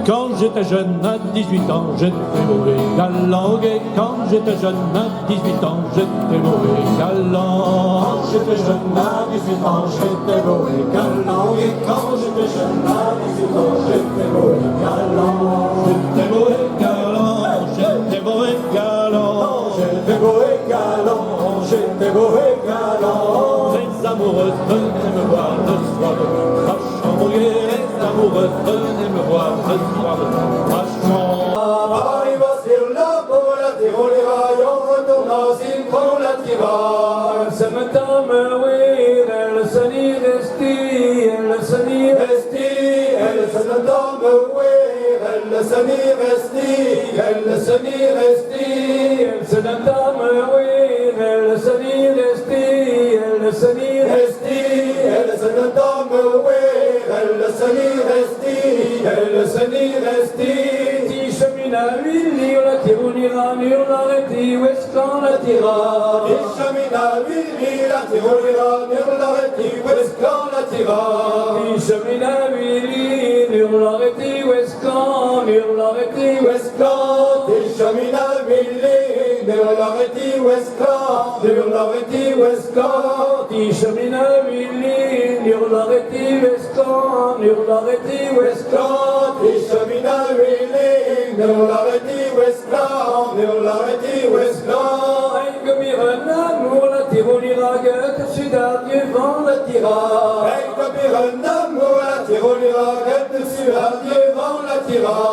Quand j'étais jeune, à 18 ans, j'étais beau et galant. Et quand j'étais jeune, à 18 ans, j'étais beau et galant. Quand j'étais jeune, à 18 ans, j'étais beau et galant. Et quand j'étais jeune, à 18 ans, j'étais beau et galant. J'étais beau et galant, j'étais beau et galant. J'étais beau et galant, j'étais beau et galant. Les amoureuses venaient me voir le soir de ma chambre. Et les amoureuses venaient me voir le soir de ma chambre. Arriva sur la la tirolira, en retournant sin con la tira. Esti, elle se nomme elle se ni resti, elle se ni resti. Esti, elle se nomme elle se ni resti, elle se ni resti. Ishamina vili la tirolira, nurlareti, weskan la tira. Weskan, Ishamina vili, nurlareti, weskan, nurlareti, weskan. Ishamina vili, nurlareti, weskan, nurlareti, weskan. Hey, copie, amour, la tirolira, get sur un vent la tira.